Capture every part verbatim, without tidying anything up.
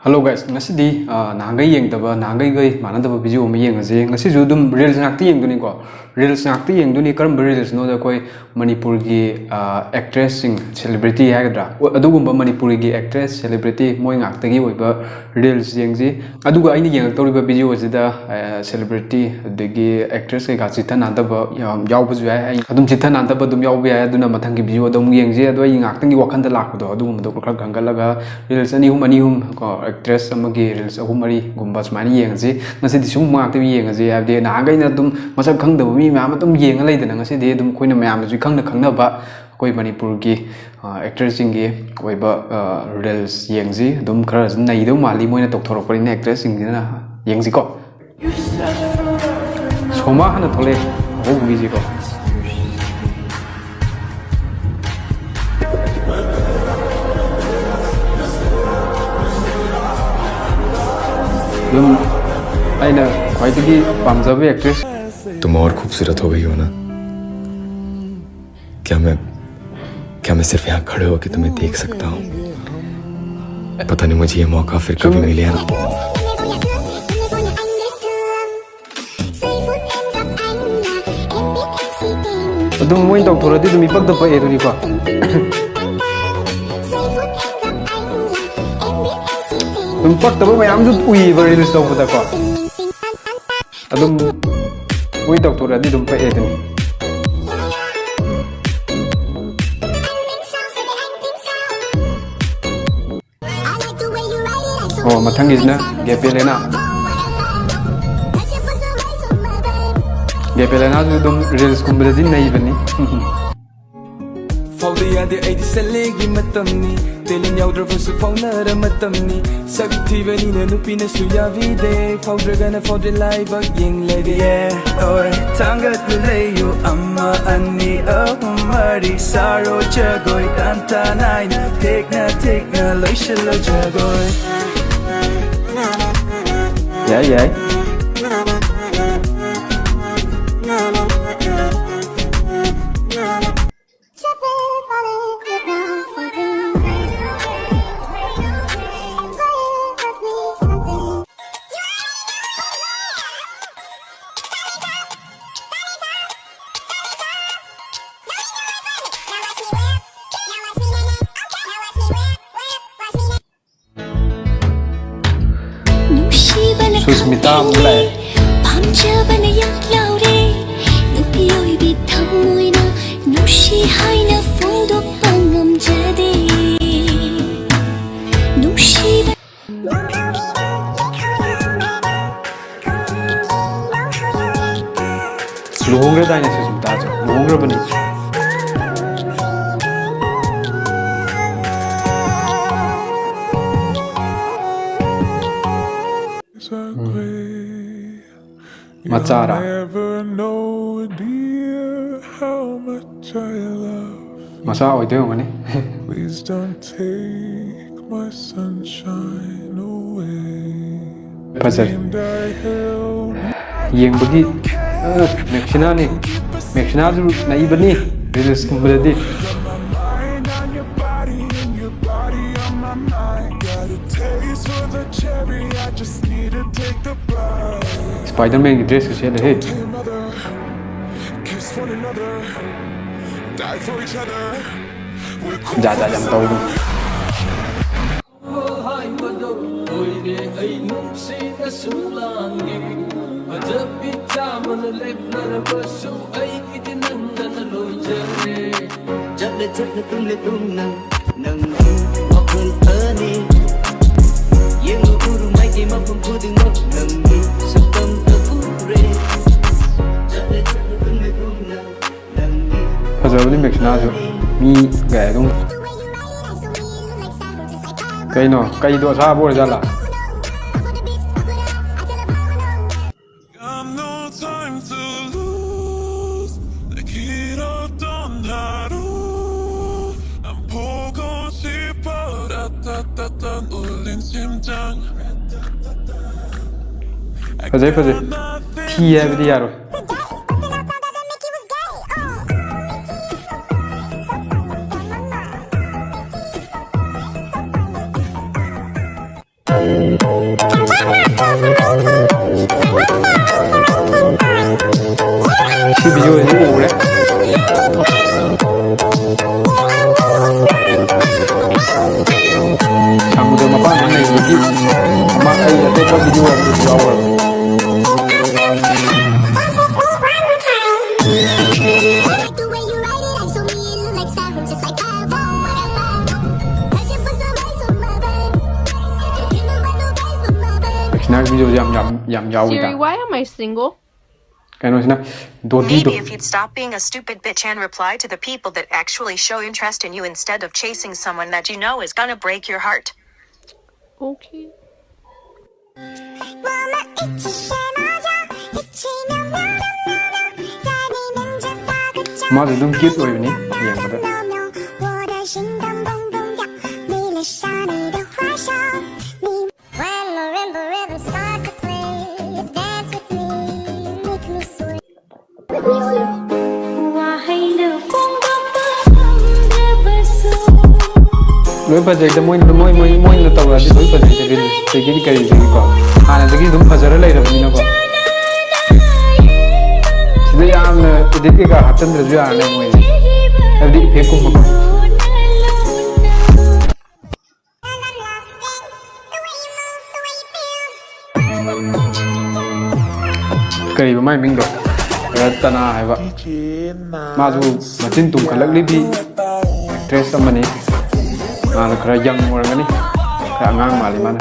Hello guys, ꯉꯁꯤꯗꯤ ꯑ, ꯅꯍꯥꯟꯈꯩ ꯌꯦꯡꯗꯕ, ꯅꯍꯥꯟꯈꯩꯒꯩ ꯃꯥꯟꯅꯗꯕ ꯚꯤꯗꯤꯑꯣ ꯑꯃ ꯌꯦꯡꯉꯁꯤ꯫ ꯉꯁꯤꯁꯨ ꯑꯗꯨꯝ ꯔꯤꯜꯁ ꯉꯥꯛꯇ ꯌꯦꯡꯗꯣꯏꯅꯤꯀꯣ꯫ ꯔꯤꯜꯁ ꯉꯥꯛꯇ ꯌꯦꯡꯗꯣꯏꯅꯤ꯫ ꯀꯔꯝꯕ ꯔꯤꯜꯁꯅꯣꯗ ꯑꯩꯈꯣꯏ ꯃꯅꯤꯄꯨꯔꯒꯤ ꯑꯦꯛꯇ꯭ꯔꯦꯁꯁꯤꯡ, ꯁꯦꯂꯤꯕ꯭ꯔꯤꯇꯤ ꯍꯥꯏꯒꯗ꯭ꯔꯥ, ꯑꯗꯨꯒꯨꯝꯕ ꯃꯅꯤꯄꯨꯔꯤꯒꯤ ꯑꯦꯛꯇ꯭ꯔꯦꯁ, ꯁꯦꯂꯤꯕ꯭ꯔꯤꯇꯤ ꯃꯣꯏ ꯉꯥꯛꯇꯒꯤ ꯑꯣꯏꯕ ꯔꯤꯜꯁ ꯌꯦꯡꯁꯤ꯫ ꯑꯗꯨꯒ ꯑꯩꯅ ꯌꯦꯡꯉꯛꯇꯧꯔꯤꯕ ꯚꯤꯗꯤꯑꯣ ꯑꯁꯤꯗ ꯁꯦꯂꯤꯕ꯭ꯔꯤꯇꯤ ꯑꯗꯒꯤ ꯑꯦꯛꯇ꯭ꯔꯦꯁ ꯀꯩꯀꯥ ꯆꯤꯠꯊ ꯅꯥꯟꯗꯕ ꯌꯥꯝ ꯌꯥꯎꯕꯁꯨ ꯌꯥꯏ꯫ ꯑꯩ ꯑꯗꯨꯝ ꯆꯤꯠꯊ ꯅꯥꯟꯗꯕ ꯑꯗꯨꯝ ꯌꯥꯎꯕ ꯌꯥꯏ꯫ ꯑꯗꯨꯅ ꯃꯊꯪꯒꯤ ꯚꯤꯗꯤꯑꯣꯗ ꯑꯃꯨꯛ ꯌꯦꯡꯁꯤ꯫ ꯑꯗꯣ ꯑꯩꯒꯤ ꯉꯥꯛꯇꯪꯒꯤ ꯋꯥꯈꯟꯗ ꯂꯥꯛꯄꯗꯣ ꯑꯗꯨꯒꯨꯝꯕꯗꯣ ꯈꯔ ꯈꯟꯒꯠꯂꯒ ꯔꯤꯜꯁ ꯑꯅꯤ ꯑꯍꯨꯝ, ꯑꯅꯤ ꯑꯍꯨꯝ ꯀꯣ, ꯑꯦꯛꯇ꯭ꯔꯦꯁ ꯑꯃꯒꯤ ꯔꯤꯜꯁ ꯑꯍꯨꯝ ꯃꯔꯤꯒꯨꯝꯕ ꯁꯨꯃꯥꯏꯅ ꯌꯦꯡꯉꯁꯤ꯫ ꯉꯁꯤꯗꯤ ꯁꯤꯒꯨꯝꯕ ꯉꯥꯛꯇ ꯌꯦꯡꯉꯁꯤ꯫ ꯍꯥꯏꯕꯗꯤ ꯅꯍꯥꯟꯈꯩꯅ ꯑꯗꯨꯝ ꯃꯁꯛ ꯈꯪꯗꯕ ꯃꯤ ꯃꯌꯥꯝ ꯑꯗꯨꯝ ꯌꯦꯡꯉ ꯂꯩꯗꯅ, ꯉꯁꯤꯗꯤ ꯑꯗꯨꯝ ꯑꯩꯈꯣꯏꯅ ꯃꯌꯥꯝꯅꯁꯨ ꯏꯈꯪꯗ ꯈꯪꯅꯕ ꯑꯩꯈꯣꯏ ꯃꯅꯤꯄꯨꯔꯒꯤ ꯑꯦꯛꯇ꯭ꯔꯦꯁꯁꯤꯡꯒꯤ ꯑꯣꯏꯕ ꯔꯤꯜꯁ ꯌꯦꯡꯁꯤ꯫ ꯑꯗꯨꯝ ꯈꯔꯁꯨ ꯅꯩꯗꯧ ꯃꯥꯜꯂꯤ ꯃꯣꯏꯅ ꯇꯧꯊꯣꯔꯛꯄꯅꯤꯅ ꯑꯦꯛꯇ꯭ꯔꯦꯁꯁꯤꯡꯁꯤꯅ꯫ ꯌꯦꯡꯁꯤꯀꯣ꯫ ꯁꯣꯃꯥ ꯍꯥꯟꯅ ꯊꯣꯛꯂꯛꯑꯦ ꯑꯍꯧꯕꯒꯤꯁꯤꯀꯣ꯫ ꯑꯗꯨꯝ ꯑꯩꯅ ꯈ꯭ꯋꯥꯏꯗꯒꯤ ꯄꯥꯝꯖꯕ ꯑꯦꯛꯇ꯭ꯔꯦꯁ꯫ तुम और खूबसूरत हो गई हो ना। क्या मैं क्या मैं सिर्फ यहाँ खड़े होकर तुम्हें देख सकता हूँ? पता नहीं मुझे ये मौका फिर कभी मिले ना। ꯑꯗꯨꯝ ꯃꯣꯏꯅ ꯇꯧꯊꯣꯔꯛꯑꯗꯤ ꯑꯗꯨꯝ ꯏꯄꯛꯇ ꯄꯛꯑꯦ ꯑꯗꯨꯅꯤꯀꯣ꯫ ꯑꯗꯨꯝ ꯄꯛꯇꯕ ꯃꯌꯥꯝꯁꯨ ꯎꯏꯌꯦꯕ ꯔꯤꯜꯁ ꯇꯧꯕꯗꯀꯣ꯫ ꯑꯗꯨꯝ ꯃꯣꯏ ꯇꯧꯊꯣꯔꯛꯑꯗꯤ ꯑꯗꯨꯝ ꯄꯛꯑꯦ ꯑꯗꯨꯅꯤ꯫ ꯑꯣ, ꯃꯊꯪꯒꯤꯁꯤꯅ ꯒꯦꯄꯦꯂꯦꯅꯥ꯫ ꯒꯦꯄꯦꯂꯦꯅꯥꯁꯨ ꯑꯗꯨꯝ ꯔꯤꯜꯁꯀꯨꯝꯕꯗꯗꯤ ꯅꯩꯕꯅꯤ꯫ ꯐꯥꯎꯗ ꯌꯥꯗꯦ ꯑꯩꯗꯤ ꯁꯦꯂꯦꯒꯤ ꯃꯇꯝꯅꯤ꯫ ꯇꯦꯂꯦꯟ ꯌꯥꯎꯗ꯭ꯔꯕꯁꯨ ꯐꯥꯎꯅꯔ ꯃꯇꯝꯅꯤ꯫ ꯁꯛ ꯊꯤꯕꯅꯤꯅ ꯅꯨꯄꯤꯅꯁꯨ ꯌꯥꯕꯤꯗꯦ꯫ ꯐꯥꯎꯗ꯭ꯔꯒꯅ ꯐꯥꯎꯗ꯭ꯔꯦ ꯂꯥꯏꯕꯛ ꯌꯦꯡꯂꯒꯦ꯫ ꯑꯣꯏ ꯊꯥꯡꯒꯠꯂꯨ ꯂꯩꯌꯨ ꯑꯃ ꯑꯅꯤ ꯑꯍꯨꯝ ꯃꯔꯤ ꯁꯥꯔꯣ ꯖꯒꯣꯏ ꯇꯥꯟ ꯇꯥ ꯅꯥꯏꯅ ꯊꯦꯛꯅ ꯊꯦꯛꯅ ꯂꯣꯏꯁꯤꯜꯂꯣ ꯖꯒꯣꯏ꯫ ꯌꯥꯏ ꯌꯥꯏ꯫ ꯁꯨꯁꯃꯤꯇꯥ ꯑꯃꯨꯛ ꯂꯥꯛꯑꯦ꯫ ꯄꯥꯝꯖꯕꯅ ꯌꯥꯠ ꯂꯥꯎꯔꯦ꯫ ꯅꯨꯄꯤ ꯑꯣꯏꯕꯤ ꯊꯃꯣꯏꯅ ꯅꯨꯡꯁꯤ ꯍꯥꯏꯅ ꯐꯣꯡꯗꯣꯛꯄ ꯉꯝꯖꯗꯦ꯫ ꯅꯨꯡꯁꯤꯕ ꯂꯨꯍꯣꯡꯈ꯭ꯔꯗꯥꯏꯅꯦ ꯁꯨꯁꯃꯤꯇꯥꯁꯨ? ꯂꯨꯍꯣꯡꯈ꯭ꯔꯕꯅꯤ꯫ ꯎꯝ꯫ ꯃꯆꯥꯔꯥ? ꯃꯆꯥ ꯑꯣꯏꯗꯣꯏ ꯑꯣꯏꯔꯝꯒꯅꯤ꯫ ꯐꯖꯔꯦ꯫ ꯌꯦꯡꯕꯒꯤ, ꯑ, ꯃꯦꯛꯁꯤꯅꯥꯅꯤ꯫ ꯃꯦꯛꯁꯤꯅꯥꯁꯨ ꯅꯩꯕꯅꯤ ꯔꯤꯜꯁꯀꯨꯝꯕꯗꯗꯤ꯫ ꯁ꯭ꯄꯥꯏꯗꯔꯃꯦꯟꯒꯤ ꯗ꯭ꯔꯦꯁꯀ ꯁꯦꯠꯂꯦꯍꯦ꯫ ꯖꯥꯠ ꯖꯥꯠ ꯌꯥꯝ ꯇꯧꯋꯤꯗ꯫ ꯍꯥꯏꯕꯗꯣ ꯑꯣꯏꯔꯦ ꯑꯩ ꯅꯨꯡꯁꯤꯅꯁꯨ ꯂꯥꯡꯉꯦ꯫ ꯐꯖꯕꯤ ꯆꯥꯝꯃꯅ ꯂꯦꯞꯅꯔꯕꯁꯨ ꯑꯩꯒꯤꯗꯤ ꯅꯪꯗꯅ ꯂꯣꯏꯖꯔꯦ꯫ ꯆꯠꯂꯦ ꯆꯠꯂꯦ ꯇꯨꯝꯂꯦ ꯇꯨꯝꯅ ꯅꯪꯒꯤ ꯋꯥꯈꯜ ꯑꯅꯤ꯫ ꯌꯦꯡꯂꯨ ꯎꯔꯨ ꯃꯥꯏꯀꯩ ꯃꯐꯝ ꯈꯨꯗꯤꯡꯃꯛ ꯅꯪꯒꯤ ꯁꯛꯇꯝꯇ ꯎꯔꯦ꯫ ꯆꯠꯂꯦ ꯆꯠꯂꯦ ꯇꯨꯝꯂꯦ ꯇꯨꯝꯅ ꯅꯪꯒꯤ ꯐꯖꯕꯅꯤ ꯃꯦꯛꯁꯤꯅꯥꯁꯨ꯫ ꯃꯤ ꯀꯩ ꯑꯗꯨꯝ ꯀꯩꯅꯣ? ꯀꯩꯗꯣ ꯑꯁꯥꯕ ꯑꯣꯏꯔꯖꯥꯠꯂꯥ? Got no time to lose. 내 길었던 하루 난 보고 싶어. 따뜻한 울린 심장. ꯐꯖꯩ, ꯐꯖꯩ꯫ ꯊꯤ ꯍꯥꯏꯕꯗꯤ ꯌꯥꯔꯣꯏ꯫ ꯁꯤ video ꯁꯤ ꯎꯔꯦ꯫ ꯁꯃꯨꯗ꯭ꯔ ꯃꯄꯥꯟꯗ ꯂꯩꯕꯒꯤ ꯑꯃ ꯑꯩ ꯑꯇꯣꯞꯄ ꯚꯤꯗꯤꯑꯣ ꯑꯃꯗꯁꯨ ꯌꯥꯎꯈ꯭ꯔꯕꯅꯤ꯫ ꯀ꯭ꯔꯤꯁꯅꯥꯒꯤ ꯚꯤꯗꯤꯑꯣꯁꯦ ꯌꯥꯝ, ꯌꯥꯝ, ꯌꯥꯝ ꯌꯥꯎꯋꯤꯗ꯫ Siri, why am I single? ꯀꯩꯅꯣꯁꯤꯅ ꯗꯣꯗꯤꯗꯣ꯫ Maybe if you'd stop being a stupid bitch and reply to the people that actually show interest in you instead of chasing someone that you know is gonna break your heart. Okay. ꯃꯥꯁꯨ ꯑꯗꯨꯝ cute ꯑꯣꯏꯕꯅꯤ ꯌꯦꯡꯕꯗ꯫ When marimba rhythms start to play, dance with me, make me sweat. ꯋꯥꯍꯩꯅ ꯐꯣꯡꯗꯣꯛꯄ ꯉꯝꯗ꯭ꯔꯕꯁꯨ꯫ ꯂꯣꯏ ꯐꯖꯩꯗ, ꯃꯣꯏ, ꯃꯣꯏ, ꯃꯣꯏ, ꯃꯣꯏꯅ ꯇꯧꯔꯛꯑꯗꯤ ꯂꯣꯏ ꯐꯖꯩꯗ, ꯔꯤꯜꯁꯇꯒꯤꯗꯤ ꯀꯔꯤꯗꯒꯤꯀꯣ꯫ ꯍꯥꯟꯅꯗꯒꯤ ꯑꯗꯨꯝ ꯐꯖꯔ ꯂꯩꯔꯕꯅꯤꯅꯀꯣ꯫ ꯁꯤꯗ ꯌꯥꯝꯅ edit ꯀꯩꯀꯥ ꯍꯥꯞꯆꯤꯟꯗ꯭ꯔꯁꯨ ꯌꯥꯔꯅꯤ ꯃꯣꯏꯁꯦ, ꯍꯥꯏꯕꯗꯤ effect ꯀꯨꯝꯕꯀꯣ꯫ ꯀꯔꯤꯕ ꯃꯥꯏ ꯃꯤꯡꯗꯣ? ꯔꯇꯅꯥ ꯍꯥꯏꯕ꯫ ꯃꯥꯁꯨ ꯃꯆꯤꯟ ꯇꯨꯝꯈꯠꯂꯛꯂꯤꯕꯤ actress ꯑꯃꯅꯤ꯫ ꯃꯥꯅ ꯈꯔ young ꯑꯣꯏꯔꯝꯒꯅꯤ, ꯈꯔ ꯑꯉꯥꯡ ꯃꯥꯜꯂꯤ ꯃꯥꯅ꯫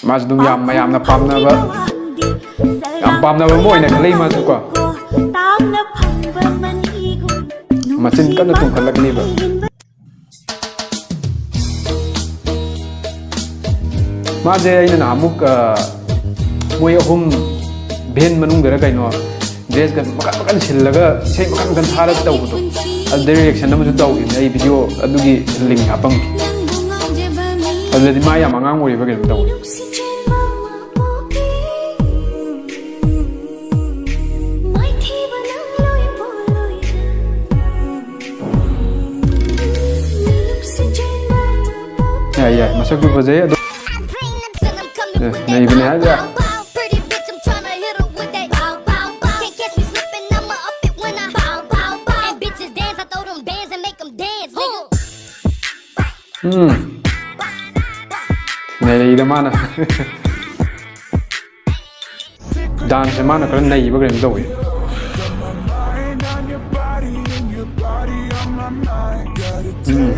ꯃꯥꯁꯨ ꯑꯗꯨꯝ ꯌꯥꯝ ꯃꯌꯥꯝꯅ ꯄꯥꯝꯅꯕ, ꯌꯥꯝ ꯄꯥꯝꯅꯕ ꯑꯃ ꯑꯣꯏꯅ ꯈꯜꯂꯛꯏ ꯃꯥꯁꯨ ꯀꯣ꯫ ꯇꯥꯡꯅ ꯐꯪꯕ ꯃꯅꯤꯒꯨꯝ ꯃꯆꯤꯟ ꯀꯟꯅ ꯇꯨꯝꯈꯠꯂꯛꯂꯤꯕ꯫ ꯃꯥꯁꯦ ꯑꯩꯅ ꯅꯍꯥꯟꯃꯨꯛ, ꯑ, ꯃꯣꯏ ꯑꯍꯨꯝ van ꯃꯅꯨꯡꯗꯔ ꯀꯩꯅꯣ, dressꯀ ꯃꯈꯟ ꯃꯈꯟ ꯁꯤꯜꯂꯒ ꯏꯁꯩ ꯃꯈꯟ ꯃꯈꯟ ꯊꯥꯔꯒ ꯇꯧꯕꯗꯣ, ꯑꯗꯨꯗꯩ reaction ꯑꯃꯁꯨ ꯇꯧꯈꯤꯕꯅꯦ꯫ ꯑꯩ video ꯑꯗꯨꯒꯤ link ꯍꯥꯞꯄꯝꯒꯦ꯫ ꯑꯗꯨꯗꯗꯤ ꯃꯥ ꯌꯥꯝ ꯑꯉꯥꯡ ꯑꯣꯏꯔꯤꯕ ꯀꯩꯅꯣꯝ ꯇꯧꯕꯅꯦ꯫ ꯌꯥꯏ, ꯌꯥꯏ, ꯃꯁꯛꯁꯨ ꯐꯖꯩ ꯑꯗꯣ꯫ ꯑꯦ, ꯅꯩꯕꯅꯦ ꯍꯥꯏꯕ꯫ ꯎꯝ꯫ ꯅꯩꯔꯛꯏꯗ ꯃꯥꯅ꯫ Dance ꯁꯦ ꯃꯥꯅ ꯈꯔ ꯅꯩꯕ ꯀꯩꯅꯣꯝ ꯇꯧꯋꯤ꯫ ꯎꯝ꯫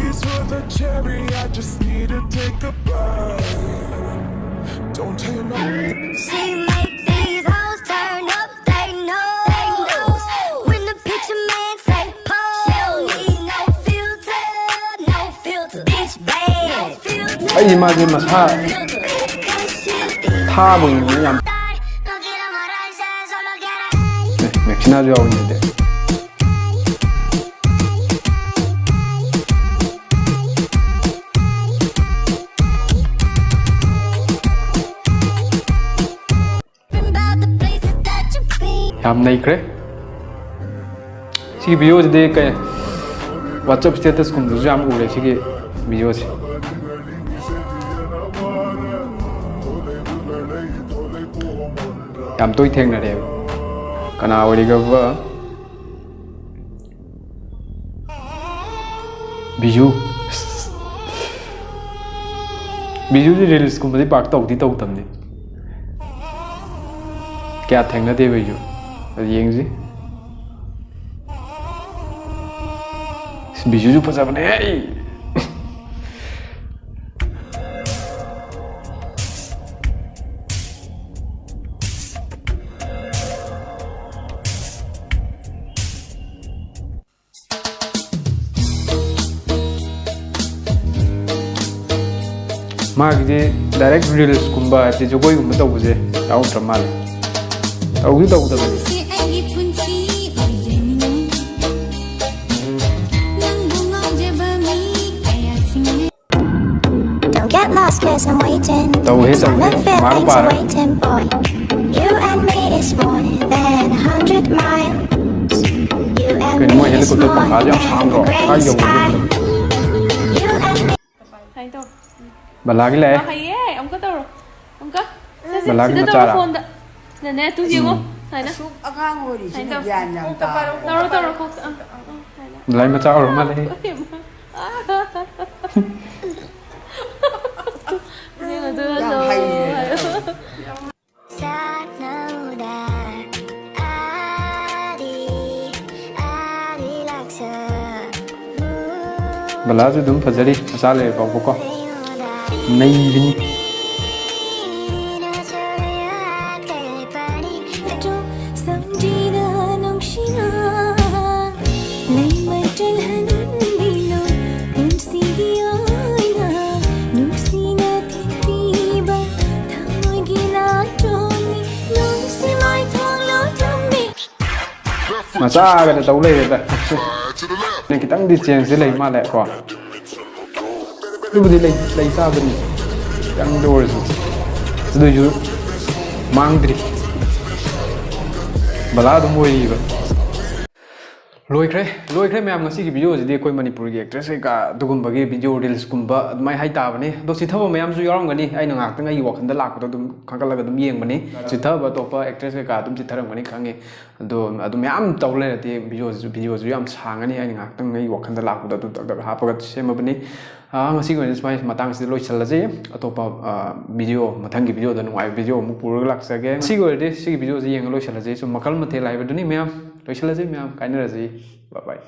She make these hoes turn up they nose. When the picture man say pose, she don't need no filter, no filter. Bitch bad. ꯑꯩꯗꯤ ꯃꯥꯁꯦ ꯃꯁꯥ ꯊꯥꯕ ꯑꯣꯏꯅ ꯌꯥꯝ ꯃꯦꯛꯁꯤꯅꯥꯁꯨ ꯌꯥꯎꯔꯤꯅꯦ꯫ ꯌꯥꯝ ꯅꯩꯈ꯭ꯔꯦ꯫ ꯁꯤꯒꯤ video ꯁꯤꯗꯤ ꯀꯩ, WhatsApp status ꯀꯨꯝꯕꯗꯁꯨ ꯌꯥꯝ ꯎꯔꯦ ꯁꯤꯒꯤ video ꯁꯦ꯫ ꯌꯥꯝ ꯇꯣꯏ ꯊꯦꯡꯅꯔꯦꯕ꯫ ꯀꯅꯥ ꯑꯣꯏꯔꯤꯒꯕ? ꯕꯤꯖꯨ꯫ ꯕꯤꯖꯨꯁꯦ reels ꯀꯨꯝꯕꯗꯤ ꯄꯥꯛ ꯇꯧꯗꯤ ꯇꯧꯗꯕꯅꯤ꯫ ꯀꯌꯥ ꯊꯦꯡꯅꯗꯦꯕ ꯑꯩꯁꯨ꯫ ꯑꯗꯨ ꯌꯦꯡꯁꯤ꯫ ꯕꯤꯖꯨꯁꯨ ꯐꯖꯕꯅꯦ꯫ ꯃꯥꯒꯤꯗꯤ direct reels ꯀꯨꯝꯕ, ꯍꯥꯏꯗꯤ ꯖꯒꯣꯏꯒꯨꯝꯕ ꯇꯧꯕꯁꯦ ꯌꯥꯎꯗ꯭ꯔ ꯃꯥꯜꯂꯦ꯫ ꯇꯧꯗꯤ ꯇꯧꯗꯕꯅꯤ꯫ Don't get lost, cause I'm waiting. ꯇꯧꯍꯦ, ꯇꯧꯍꯦ꯫ It's not a fair ꯃꯥꯒ thing, so ꯄꯥꯔꯦ꯫ Waiting, boy. You and me is more than a hundred miles. You and ꯀꯩꯅꯣ, ꯃꯣꯏ me is helicopter more ꯇꯪꯈꯥꯏꯗ ꯌꯥꯝ than ꯁꯥꯡꯗ꯭ꯔꯣ? The ꯀꯥꯏ great ꯌꯧꯔꯒꯦ? Sky. You and me. ꯁꯨꯃꯥꯏꯅ ꯇꯧ꯫ ꯕꯂꯥꯒꯤ ꯂꯥꯛꯑꯦ꯫ ꯃꯥ ꯍꯩꯌꯦ, ꯑꯃꯨꯛꯀ ꯇꯧꯔꯣ꯫ ꯑꯃꯨꯛꯀ꯫ ꯁꯦ, ꯁꯦ, ꯕꯂꯥꯒꯤ ꯁꯤꯗ ꯇꯧꯔꯣ, ꯃꯆꯥꯔꯥ? ꯐꯣꯟꯗ꯫ ꯁꯤꯗꯅꯦ, ꯇꯨ ꯌꯦꯡꯉꯣ꯫ ꯎꯝ꯫ ꯁꯨꯃꯥꯏꯅ꯫ ꯑꯁꯨꯛ ꯑꯉꯥꯡ ꯑꯣꯏꯔꯤꯁꯤꯅ ꯁꯨꯃꯥꯏꯅ ꯇꯧ꯫ ꯒ꯭ꯌꯥꯟ ꯌꯥꯝ ꯇꯥꯕ꯫ ꯇꯧꯔꯣ, ꯇꯧꯔꯣ, ꯀꯣꯛ-, ꯑ, ꯑ, ꯁꯨꯃꯥꯏꯅ꯫ ꯕꯂꯥꯒꯤ ꯃꯆꯥ ꯑꯣꯏꯔ ꯃꯥꯜꯂꯦ꯫ ꯑ, ꯑ, ꯑ꯫ ꯌꯥꯝ ꯍꯩꯌꯦ꯫ ꯕꯂꯥꯁꯨ ꯑꯗꯨꯝ ꯐꯖꯔꯤ, ꯃꯆꯥ ꯂꯩꯔ ꯐꯥꯎꯕꯀꯣ꯫ ꯅꯩꯕꯤꯅꯤ꯫ ꯃꯆꯥꯒꯗ ꯇꯧ ꯂꯩꯔꯦꯗ꯫ ꯅ ꯈꯤꯇꯪꯗꯤ ꯆꯦꯟꯖꯇꯤ ꯂꯩ ꯃꯥꯜꯂꯦ ꯀꯣ꯫ ꯑꯗꯨꯕꯨꯗꯤ ꯂꯩ, ꯂꯩ ꯇꯥꯕꯅꯤ꯫ ꯈꯤꯇꯪꯗ ꯑꯣꯏꯔꯁꯨ꯫ ꯑꯗꯨꯏꯁꯨ ꯃꯥꯡꯗ꯭ꯔꯤ꯫ ꯕꯂꯥ ꯑꯗꯨꯝ ꯑꯣꯏꯔꯤꯕ꯫ ꯂꯣꯏꯈ꯭ꯔꯦ, ꯂꯣꯏꯈ꯭ꯔꯦ ꯃꯌꯥꯝ꯫ ꯉꯁꯤꯒꯤ ꯚꯤꯗꯤꯑꯣꯁꯤꯗꯤ ꯑꯩꯈꯣꯏ ꯃꯅꯤꯄꯨꯔꯒꯤ ꯑꯦꯛꯇ꯭ꯔꯦꯁ ꯀꯩꯀꯥ ꯑꯗꯨꯒꯨꯝꯕꯒꯤ ꯚꯤꯗꯤꯑꯣ ꯔꯤꯜꯁꯀꯨꯝꯕ ꯑꯗꯨꯃꯥꯏꯅ ꯍꯥꯏꯇꯥꯕꯅꯤ꯫ ꯑꯗꯣ ꯆꯤꯊꯕ ꯃꯌꯥꯝꯁꯨ ꯌꯥꯎꯔꯝꯒꯅꯤ꯫ ꯑꯩꯅ ꯉꯥꯏꯍꯥꯛꯇꯪ ꯑꯩꯒꯤ ꯋꯥꯈꯜꯗ ꯂꯥꯛꯄꯗꯣ ꯑꯗꯨꯝ ꯈꯟꯒꯠꯂꯒ ꯑꯗꯨꯝ ꯌꯦꯡꯕꯅꯤ꯫ ꯆꯤꯊꯕ ꯑꯇꯣꯞꯄ ꯑꯦꯛꯇ꯭ꯔꯦꯁ ꯀꯩꯀꯥ ꯑꯗꯨꯝ ꯆꯤꯊꯔꯝꯒꯅꯤ ꯈꯪꯉꯤ꯫ ꯑꯗꯣ ꯑꯗꯨ ꯃꯌꯥꯝ ꯇꯧ ꯂꯩꯔꯗꯤ ꯚꯤꯗꯤꯑꯣꯁꯤꯁꯨ, ꯚꯤꯗꯤꯑꯣꯁꯤꯁꯨ ꯌꯥꯝ ꯁꯥꯡꯉꯅꯤ꯫ ꯑꯩꯅ ꯉꯥꯏꯍꯥꯛꯇꯪ ꯑꯩꯒꯤ ꯋꯥꯈꯜꯗ ꯂꯥꯛꯄꯗꯣ ꯑꯗꯨ ꯇꯛ ꯇꯛ ꯍꯥꯞꯄꯒ ꯁꯦꯝꯃꯕꯅꯤ꯫ ꯑꯥ, ꯉꯁꯤꯒꯤ ꯑꯣꯏꯅꯗꯤ ꯁꯨꯃꯥꯏꯅ ꯃꯇꯥꯡꯁꯤꯗ ꯂꯣꯏꯁꯤꯜꯂꯁꯤ꯫ ꯑꯇꯣꯞꯄ, ꯑꯥ, ꯚꯤꯗꯤꯑꯣ, ꯃꯊꯪꯒꯤ ꯚꯤꯗꯤꯑꯣꯗ ꯅꯨꯡꯉꯥꯏꯕ ꯚꯤꯗꯤꯑꯣ ꯑꯃꯨꯛ ꯄꯨꯔꯒ ꯂꯥꯛꯆꯒꯦ꯫ ꯉꯁꯤꯒꯤ ꯑꯣꯏꯔꯗꯤ ꯁꯤꯒꯤ ꯚꯤꯗꯤꯑꯣꯁꯤ ꯌꯦꯡꯉ ꯂꯣꯏꯁꯤꯜꯂꯁꯤ꯫ ꯁꯨꯝ ꯃꯈꯜ ꯃꯊꯦꯜ ꯍꯥꯏꯕꯗꯨꯅꯤ ꯃꯌꯥꯝ꯫ ꯂꯣꯏꯁꯤꯜꯂꯁꯤ ꯃꯌꯥꯝ, ꯀꯥꯏꯅꯔꯁꯤ꯫ Bye bye꯫